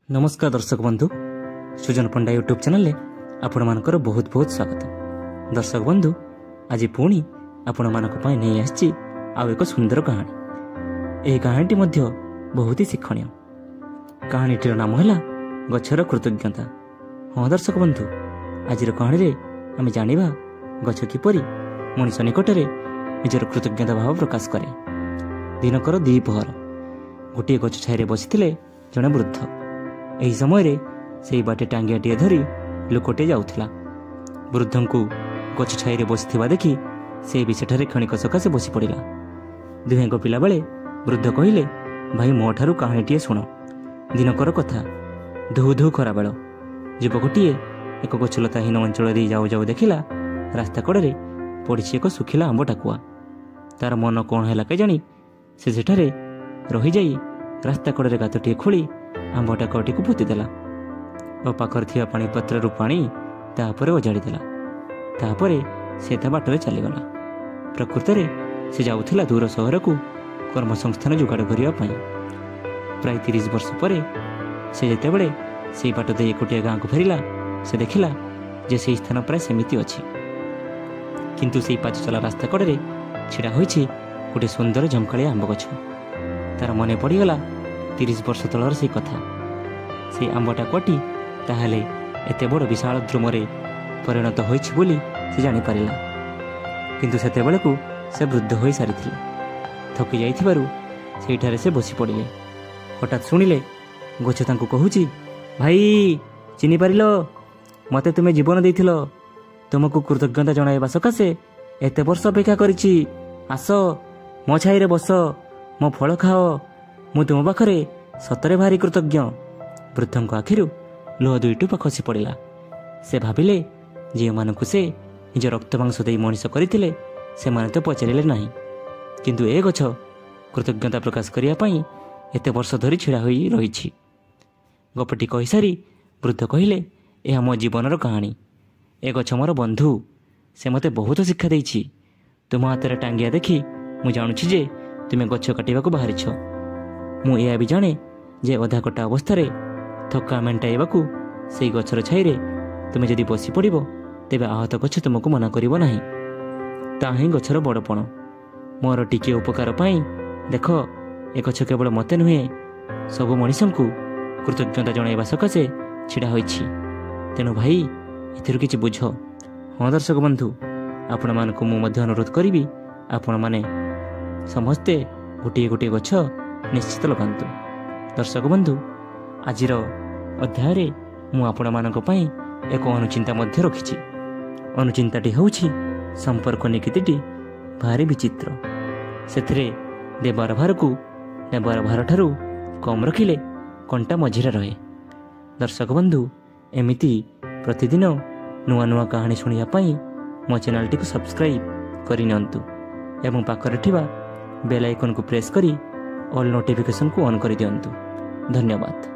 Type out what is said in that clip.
ନମସ୍କାର ଦର୍ଶକ ବନ୍ଧୁ, ସୁଜନ ପଣ୍ଡା ୟୁଟ୍ୟୁବ୍ ଚ୍ୟାନେଲରେ ଆପଣମାନଙ୍କର ବହୁତ ବହୁତ ସ୍ୱାଗତ। ଦର୍ଶକ ବନ୍ଧୁ, ଆଜି ପୁଣି ଆପଣମାନଙ୍କ ପାଇଁ ନେଇ ଆସିଛି ଆଉ ଏକ ସୁନ୍ଦର କାହାଣୀ। ଏହି କାହାଣୀଟି ମଧ୍ୟ ବହୁତ ହି ଶିକ୍ଷଣୀୟ। କାହାଣୀଟିର ନାମ ହେଲା ଗଛର କୃତଜ୍ଞତା। ହଁ ଦର୍ଶକ ବନ୍ଧୁ, ଆଜିର କାହାଣୀରେ ଆମେ ଜାଣିବା ଗଛ କିପରି ମଣିଷ ନିକଟରେ ନିଜର କୃତଜ୍ଞତା ଭାବ ପ୍ରକାଶ କରେ। ଦିନକର ଦ୍ୱିପହର ଗୋଟିଏ ଗଛ ଛାଇରେ ବସିଥିଲେ ଜଣେ ବୃଦ୍ଧ। ଏହି ସମୟରେ ସେଇ ବାଟେ ଟାଙ୍ଗିଆଟିଏ ଧରି ଲୋକଟିଏ ଯାଉଥିଲା। ବୃଦ୍ଧଙ୍କୁ ଗଛ ଛାଇରେ ବସିଥିବା ଦେଖି ସେ ବି ସେଠାରେ କ୍ଷଣିକ ସକାଶେ ବସି ପଡ଼ିଲା। ଦୁହେଁ ଗପିଲା ବେଳେ ବୃଦ୍ଧ କହିଲେ, ଭାଇ, ମୋ ଠାରୁ କାହାଣୀଟିଏ ଶୁଣ। ଦିନକର କଥା, ଧୁ ଧୁ ଖରାବେଳ। ଯୁବକଟିଏ ଏକ ଗଛଲତାହୀନ ଅଞ୍ଚଳ ଦେଇ ଯାଉ ଯାଉ ଦେଖିଲା ରାସ୍ତା କଡ଼ରେ ପଡ଼ିଛି ଏକ ଶୁଖିଲା ଆମ୍ବ ଟାକୁଆ। ତାର ମନ କ'ଣ ହେଲା କେଜାଣି, ସେ ସେଠାରେ ରହିଯାଇ ରାସ୍ତା କଡ଼ରେ ଗାତଟିଏ ଖୋଳି ଆମ୍ବ ଟାକୁଆଟିକୁ ପୋତିଦେଲା ଓ ପାଖରେ ଥିବା ପାଣିପାତ୍ରରୁ ପାଣି ତା ଉପରେ ଅଜାଡ଼ି ଦେଲା। ତାପରେ ସେ ତା ବାଟରେ ଚାଲିଗଲା। ପ୍ରକୃତରେ ସେ ଯାଉଥିଲା ଦୂର ସହରକୁ କର୍ମସଂସ୍ଥାନ ଯୋଗାଡ଼ କରିବା ପାଇଁ। ପ୍ରାୟ 30 ବର୍ଷ ପରେ ସେ ଯେତେବେଳେ ସେଇ ବାଟ ଦେଇ ଏକୁଟିଆ ଗାଁକୁ ଫେରିଲା, ସେ ଦେଖିଲା ଯେ ସେଇ ସ୍ଥାନ ପ୍ରାୟ ସେମିତି ଅଛି, କିନ୍ତୁ ସେଇ ପାଚଚଲା ରାସ୍ତା କଡ଼ରେ ଛିଡ଼ା ହୋଇଛି ଗୋଟିଏ ସୁନ୍ଦର ଝଙ୍କାଳିଆ ଆମ୍ବ ଗଛ। ତାର ମନେ ପଡ଼ିଗଲା 30 ବର୍ଷ ତଳର ସେଇ କଥା। ସେଇ ଆମ୍ବ ଟାକୁଆଟି ତାହେଲେ ଏତେ ବଡ଼ ବିଶାଳ ଦ୍ରୁମରେ ପରିଣତ ହୋଇଛି ବୋଲି ସେ ଜାଣିପାରିଲା। କିନ୍ତୁ ସେତେବେଳକୁ ସେ ବୃଦ୍ଧ ହୋଇସାରିଥିଲେ। ଥକି ଯାଇଥିବାରୁ ସେଇଠାରେ ସେ ବସି ପଡ଼ିଲେ। ହଠାତ୍ ଶୁଣିଲେ ଗଛ ତାଙ୍କୁ କହୁଛି, ଭାଇ, ଚିହ୍ନିପାରିଲ ମୋତେ? ତୁମେ ଜୀବନ ଦେଇଥିଲ। ତୁମକୁ କୃତଜ୍ଞତା ଜଣାଇବା ସକାଶେ ଏତେ ବର୍ଷ ଅପେକ୍ଷା କରିଛି। ଆସ, ମୋ ଛାଇରେ ବସ, ମୋ ଫଳ ଖାଅ। ମୁଁ ତୁମ ପାଖରେ ସତରେ ଭାରି କୃତଜ୍ଞ। ବୃଦ୍ଧଙ୍କ ଆଖିରୁ ଲୁହ ଦୁଇ ଟୋପା ଖସି ପଡ଼ିଲା। ସେ ଭାବିଲେ, ଯେଉଁମାନଙ୍କୁ ସେ ନିଜ ରକ୍ତ ମାଂସ ଦେଇ ମଣିଷ କରିଥିଲେ ସେମାନେ ତ ପଚାରିଲେ ନାହିଁ, କିନ୍ତୁ ଏ ଗଛ କୃତଜ୍ଞତା ପ୍ରକାଶ କରିବା ପାଇଁ ଏତେ ବର୍ଷ ଧରି ଛିଡ଼ା ହୋଇ ରହିଛି। ଗପଟି କହିସାରି ବୃଦ୍ଧ କହିଲେ, ଏହା ମୋ ଜୀବନର କାହାଣୀ। ଏ ଗଛ ମୋର ବନ୍ଧୁ। ସେ ମୋତେ ବହୁତ ଶିକ୍ଷା ଦେଇଛି। ତୁମ ହାତରେ ଟାଙ୍ଗିଆ ଦେଖି ମୁଁ ଜାଣୁଛି ଯେ ତୁମେ ଗଛ କାଟିବାକୁ ବାହାରିଛ। ମୁଁ ଏହା ବି ଜାଣେ ଯେ ଅଧା କଟା ଅବସ୍ଥାରେ ଥକା ମେଣ୍ଟାଇବାକୁ ସେଇ ଗଛର ଛାଇରେ ତୁମେ ଯଦି ବସି ପଡ଼ିବ, ତେବେ ଆହତ ଗଛ ତୁମକୁ ମନା କରିବ ନାହିଁ। ତାହା ହିଁ ଗଛର ବଡ଼ପଣ। ମୋର ଟିକିଏ ଉପକାର ପାଇଁ ଦେଖ, ଏ ଗଛ କେବଳ ମୋତେ ନୁହେଁ, ସବୁ ମଣିଷଙ୍କୁ କୃତଜ୍ଞତା ଜଣାଇବା ସକାଶେ ଛିଡ଼ା ହୋଇଛି। ତେଣୁ ଭାଇ, ଏଥିରୁ କିଛି ବୁଝ। ହଁ ଦର୍ଶକ ବନ୍ଧୁ, ଆପଣମାନଙ୍କୁ ମୁଁ ମଧ୍ୟ ଅନୁରୋଧ କରିବି, ଆପଣମାନେ ସମସ୍ତେ ଗୋଟିଏ ଗୋଟିଏ ଗଛ ନିଶ୍ଚିତ ଲଗାନ୍ତୁ। ଦର୍ଶକ ବନ୍ଧୁ, ଆଜିର ଅଧ୍ୟାୟରେ ମୁଁ ଆପଣମାନଙ୍କ ପାଇଁ ଏକ ଅନୁଚିନ୍ତା ମଧ୍ୟ ରଖିଛି। ଅନୁଚିନ୍ତାଟି ହେଉଛି, ସମ୍ପର୍କ ନିକିତିଟି ଭାରି ବିଚିତ୍ର। ସେଥିରେ ଦେବାର ଭାରକୁ ନେବାର ଭାରଠାରୁ କମ୍ ରଖିଲେ କଣ୍ଟା ମଝିରେ ରହେ। ଦର୍ଶକ ବନ୍ଧୁ, ଏମିତି ପ୍ରତିଦିନ ନୂଆ ନୂଆ କାହାଣୀ ଶୁଣିବା ପାଇଁ ମୋ ଚ୍ୟାନେଲଟିକୁ ସବସ୍କ୍ରାଇବ୍ କରିନିଅନ୍ତୁ ଏବଂ ପାଖରେ ଥିବା ବେଲ୍ ଆଇକନ୍କୁ ପ୍ରେସ୍ କରି ଅଲ୍ ନୋଟିଫିକେସନ୍କୁ ଅନ୍ କରିଦିଅନ୍ତୁ। ଧନ୍ୟବାଦ।